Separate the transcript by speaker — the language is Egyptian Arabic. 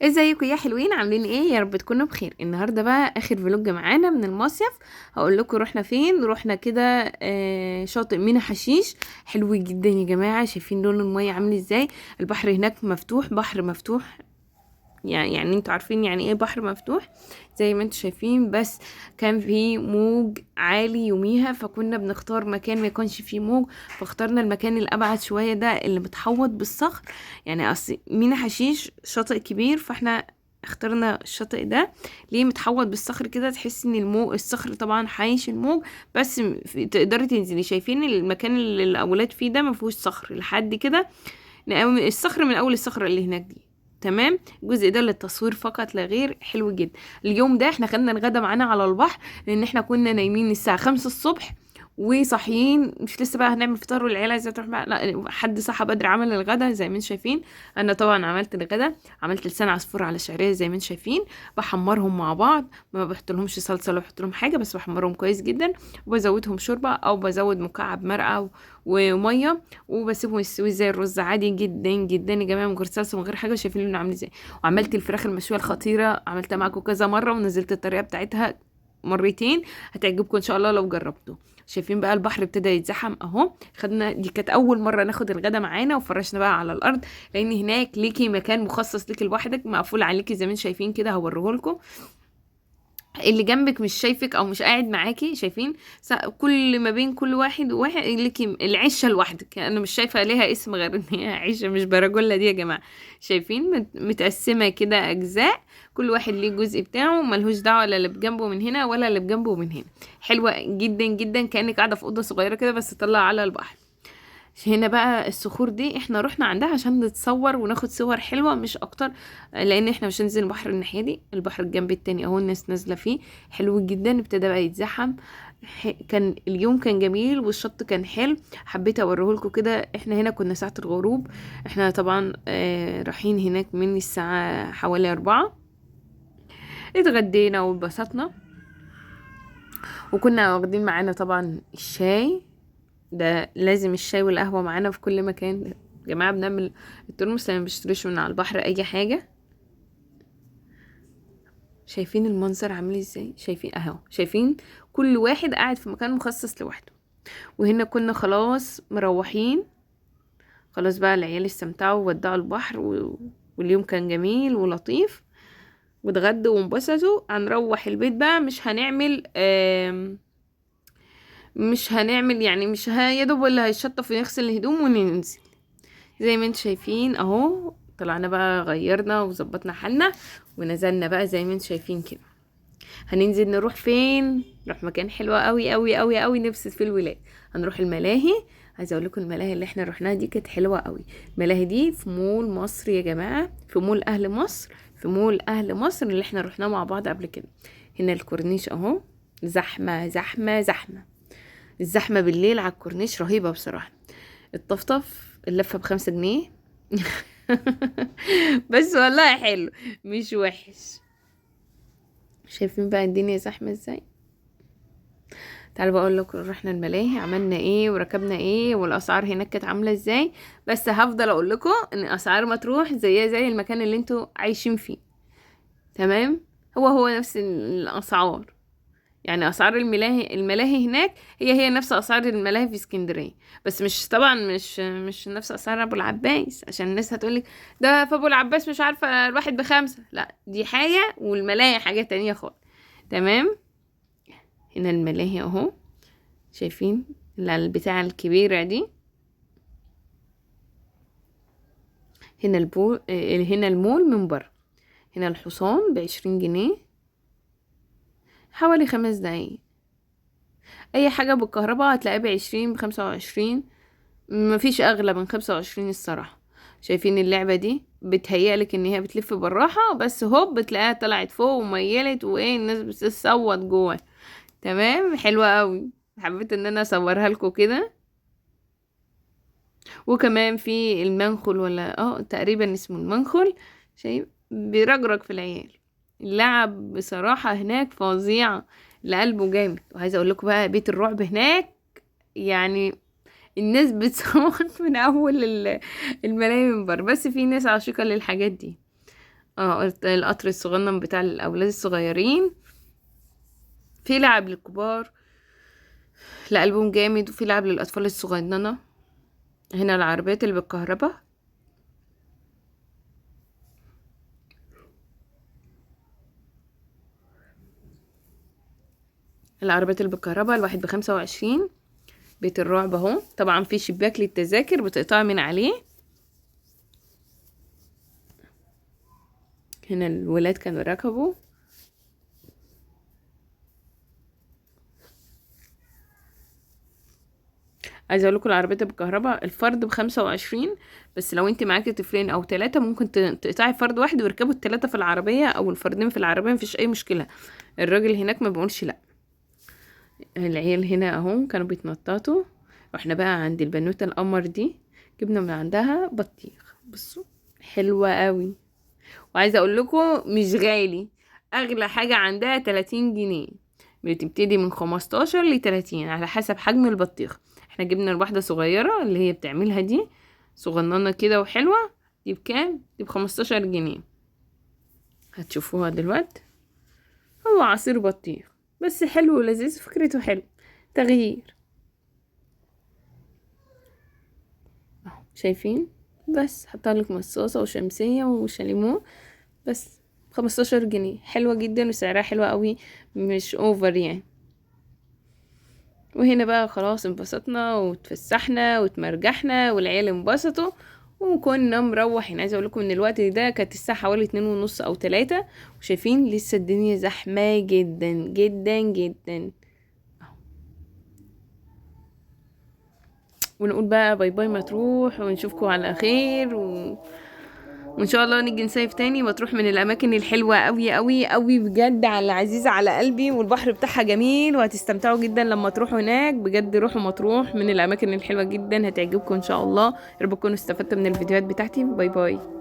Speaker 1: ازيكم يا حلوين؟ عاملين ايه؟ يا رب تكونوا بخير. النهارده بقى اخر vlog معانا من المصيف. هقول لكم رحنا فين. رحنا كده شاطئ مينا حشيش، حلو جدا يا جماعة. شايفين لون المية عامل ازاي؟ البحر هناك مفتوح، بحر مفتوح، يعني انتوا عارفين يعني ايه بحر مفتوح زي ما انتوا شايفين. بس كان في موج عالي يوميها، فكنا بنختار مكان ما يكونش فيه موج، فاخترنا المكان الابعد شوية ده اللي متحوط بالصخر. يعني اصل مينا حشيش شاطئ كبير، فاحنا اخترنا الشاطئ ده ليه متحوط بالصخر كده، تحس ان الموج الصخر طبعا حايش الموج، بس تقدري تنزلي. شايفين المكان اللي الاولاد فيه ده ما فيهوش صخر لحد كده، نقوم الصخر من اول الصخرة اللي هناك دي. تمام، الجزء ده للتصوير فقط لا غير. حلو جدا. اليوم ده احنا خدنا الغدا معانا على البحر، لان احنا كنا نايمين الساعة 5 الصبح وصاحيين، مش لسه بقى هنعمل فطار والعيلة عايزه تروح بقى، لا حد صحى بدري عمل الغدا زي ما انتم شايفين. انا طبعا عملت الغدا، عملت لسان عصفور على شعرية زي ما انتم شايفين، بحمرهم مع بعض، ما بحط لهمش صلصه ولا بحط لهم حاجة، بس بحمرهم كويس جدا، وبزودهم شوربة او بزود مكعب مرقه ومية، وبسيبهم يستوي زي الرز عادي جدا جدا يا جماعة، من غير صلصه من غير حاجة. شايفين لونه عامل ازاي. وعملت الفراخ المشويه الخطيرة، عملتها معاكم كذا مرة ونزلت الطريقة بتاعتها مرتين، هتعجبكم ان شاء الله لو جربتوا. شايفين بقى البحر ابتدى يتزحم اهو. خدنا دي كانت اول مرة ناخد الغدا معانا، وفرشنا بقى على الارض، لان هناك ليكي مكان مخصص ليكي لوحدك مقفول عليكي زي ما انتم شايفين كده، هوريهولكم. اللي جنبك مش شايفك او مش قاعد معاكي، شايفين كل ما بين كل واحد وواحد ليكي العشه لوحدك. انا مش شايفه ليها اسم غير ان هي عشه، مش براجولا دي يا جماعة. شايفين متقسمه كده اجزاء، كل واحد ليه الجزء بتاعه، ملهوش دعوه لا اللي بجنبه من هنا ولا اللي بجنبه من هنا. حلوة جدا جدا، كانك قاعدة في اوضة صغيرة كده بس طلع على البحر. هنا بقى الصخور دي احنا رحنا عندها عشان نتصور وناخد صور حلوة مش اكتر، لان احنا مش هننزل البحر الناحية دي، البحر الجنب التاني اهو الناس نازله فيه، حلو جدا. ابتدى بقى يتزحم. كان اليوم كان جميل والشط كان حلو، حبيت اوريهولكم كده. احنا هنا كنا ساعة الغروب، احنا طبعا رايحين هناك من الساعة حوالي 4، اتغدينا واتبسطنا، وكنا واخدين معانا طبعا الشاي، ده لازم الشاي والقهوة معانا في كل مكان يا جماعة. بنعمل الترمس ما بنشتريش من على البحر اي حاجة. شايفين المنظر عامل ازاي؟ شايفين اهو، شايفين كل واحد قاعد في مكان مخصص لوحده. وهنا كنا خلاص مروحين، خلاص بقى العيال استمتعوا وودعوا البحر واليوم كان جميل ولطيف، واتغدوا وانبسطوا. هنروح البيت بقى، مش هنعمل، مش هنعمل يعني مش يا دوب اللي هيشطف ويغسل الهدوم وننزل. زي ما انتم شايفين اهو، طلعنا بقى غيرنا وظبطنا حالنا ونزلنا بقى زي ما انتم شايفين كده. هننزل نروح فين؟ نروح مكان حلو قوي قوي قوي قوي نبسط فيه الولاد، هنروح الملاهي. عايزه اقول لكم الملاهي اللي احنا رحناها دي كانت حلوة قوي. الملاهي دي في مول مصر يا جماعة، في مول اهل مصر، في مول اهل مصر اللي احنا رحناه مع بعض قبل كده. هنا الكورنيش اهو، زحمة زحمة زحمة، الزحمة بالليل على الكورنيش رهيبة بصراحة. الطفطف اللفة ب5 جنيه بس والله حلو مش وحش. شايفين بقى الدنيا زحمة ازاي؟ تعالوا بقول لكم رحنا الملاهي عملنا ايه وركبنا ايه والاسعار هناك كانت عامله ازاي. بس هفضل اقول لكم ان اسعار مطروح زيها زي المكان اللي انتوا عايشين فيه، تمام؟ هو هو نفس الاسعار، يعني اسعار الملاهي هناك هي هي نفس اسعار الملاهي في اسكندرية، بس مش طبعا مش نفس اسعار ابو العباس، عشان الناس هتقولك ده في ابو العباس مش عارفه الواحد ب5، لا دي حاجة والملاهي حاجة تانية خالص، تمام؟ هنا الملاهي اهو، شايفين البتاعه الكبيرة دي؟ هنا هنا المول من بره. هنا الحصان ب20 جنيه، حوالي 5 دقايق. اي حاجة بالكهرباء هتلاقيها ب20، ب25، مفيش اغلى من 25 الصراحة. شايفين اللعبة دي؟ بتهيألك ان هي بتلف بالراحة، بس هوب بتلاقيها طلعت فوق وميلت وايه، الناس بتصوت جوه، تمام؟ حلوة قوي، حبيت ان انا اصورها لكم كده. وكمان في المنخل، ولا تقريبا اسمه المنخل، شايف بيرجرج في العيال. اللعب بصراحة هناك فظيعة، لقلبه جامد. وعايزة اقول لكم بقى بيت الرعب هناك، يعني الناس بتصوت من اول الملاهي من بره، بس في ناس عاشقة للحاجات دي. القطر الصغنن بتاع الاولاد الصغيرين. في لعب للكبار، لقلبهم جامد، وفي لعب للاطفال الصغننه. هنا العربيات اللي بالكهرباء. العربيات اللي بالكهرباء الواحد ب25. بيت الرعب اهو، طبعا في شباك للتذاكر بتقطع من عليه. هنا الولاد كانوا ركبوا. عايزه اقول لكم العربيات بالكهرباء الفرد ب25، بس لو انت معاكي طفلين او 3 ممكن تقطعي فرد واحد ويركبوا ال3 في العربية او الفردين في العربية، مفيش اي مشكلة. الراجل هناك ما بيقولش لا. العيال هنا اهو كانوا بيتنططوا. واحنا بقى عند البنوته القمر دي جبنا من عندها بطيخ، بصوا حلوة قوي. وعايزه اقول لكم مش غالي، اغلى حاجة عندها 30 جنيه، بتبتدي من 15 ل30 على حسب حجم البطيخ. احنا جبنا الواحدة صغيرة اللي هي بتعملها دي، صغننه كده وحلوه. دي بكام؟ دي ب15 جنيه. هتشوفوها دلوقتي. هو عصير بطيخ بس حلو ولذيذ، فكرته حلو، تغيير اهو شايفين. بس حطها لك مصاصه وشمسيه وشاليمو، بس 15 جنيه، حلوة جدا وسعرها حلوة قوي، مش over يعني. وهنا بقى خلاص انبسطنا وتفسحنا وتمرجحنا والعيال انبسطوا وكنا مروحين. عايزه اقول لكم ان الوقت ده كانت الساعة حوالي 2:30 او 3، وشايفين لسه الدنيا زحمة جدا جدا جدا. ونقول بقى bye bye مطروح، ونشوفكم على خير، وان شاء الله نيجي نصيف تاني. مطروح من الاماكن الحلوة قوي قوي قوي بجد، على عزيزه على قلبي، والبحر بتاعها جميل وهتستمتعوا جدا لما تروحوا هناك. بجد روحوا مطروح، من الاماكن الحلوة جدا، هتعجبكم ان شاء الله. يا رب تكونوا استفدتوا من الفيديوهات بتاعتي. bye bye.